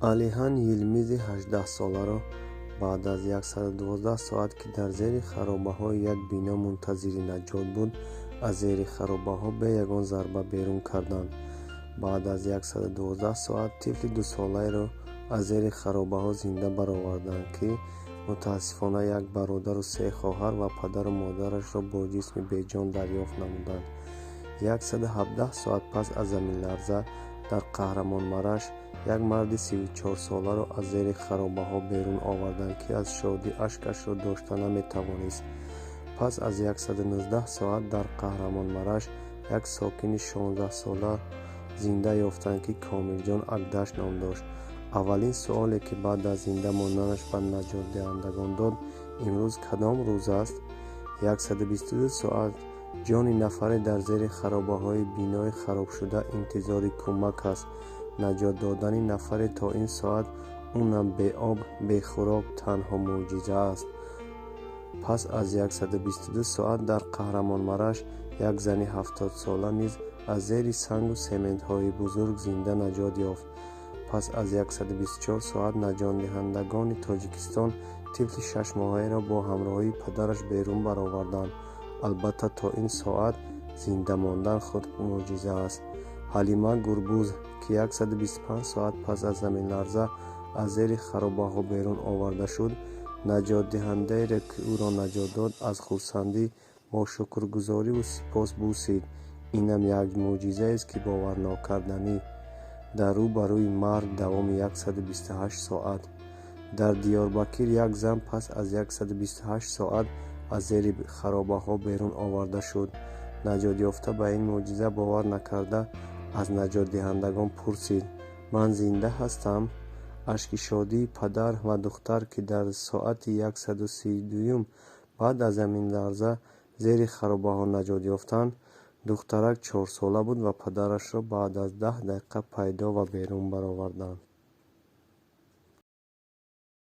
Алихан Йилмизи 18-соларо баъд аз 112 соат, ки дар зери харобаҳои як бино мунтазири наҷот буд, аз зери харобаҳо бе ягон зарба берун карданд. Баъд аз 112 соат тифли дусолаеро аз зери харобаҳо зинда бароварданд, ки мутаассифона як бародару се хоҳар ва падару модарашро бо ҷисми беҷон дарёфт намуданд. 117 соат пас аз заминларза дар Қаҳрамонмараш як марди 34-соларо аз зери харобаҳо берун оварданд, ки аз шодӣ ашкашро дошта наметавонист. Пас аз 119 соат дар Қаҳрамонмараш як сокини 16-сола зинда ёфтанд, ки Комилҷон Агдаш ном дошт. Аввалин суоле, ки баъд аз зинда монданаш ба наҷотдиҳандагон дод: «Имрӯз кадом рӯз аст?» 122 соат ҷони нафаре дар зери харобаҳои бинои харобшуда интизори кӯмак аст. Наҷот додани нафаре то ин соат, унам беоб, бехӯрок, танҳо мӯъҷиза аст. Пас аз 122 соат дар Қаҳрамонмараш як зани 70-сола низ аз зери сангу сементҳои бузург зинда наҷот ёфт. Пас аз 124 соат наҷотдиҳандагони Тоҷикистон тифли шашмоҳаеро бо ҳамроҳии падараш берун бароварданд. Албатта, то ин соат зинда мондан худ мӯъҷиза аст. Ҳалима Гурбуз, ки 125 соат пас аз заминларза аз зери харобаҳо берун оварда шуд, наҷотдиҳандаеро, ки ӯро наҷот дод, аз хурсандӣ бо шукргузориву сипос бусид. Инам як мӯъҷизаест, ки боварнокарданӣ. Дар рӯ ба рӯи марг давоми 128 соат. Дар Диёрбакир як зан пас аз 128 соат аз зери харобаҳо берун оварда шуд. Наҷотёфта ба ин мӯъҷиза бовар накарда, аз наҷотдиҳандагон пурсид: «Ман зинда ҳастам?» Ашки шодии падар ва духтар, ки дар соати 132-юм баъд аз заминларза зери харобаҳо наҷот ёфтанд. Духтарак чорсола буд ва падарашро баъд аз 10 дақиқа пайдо ва берун бароварданд.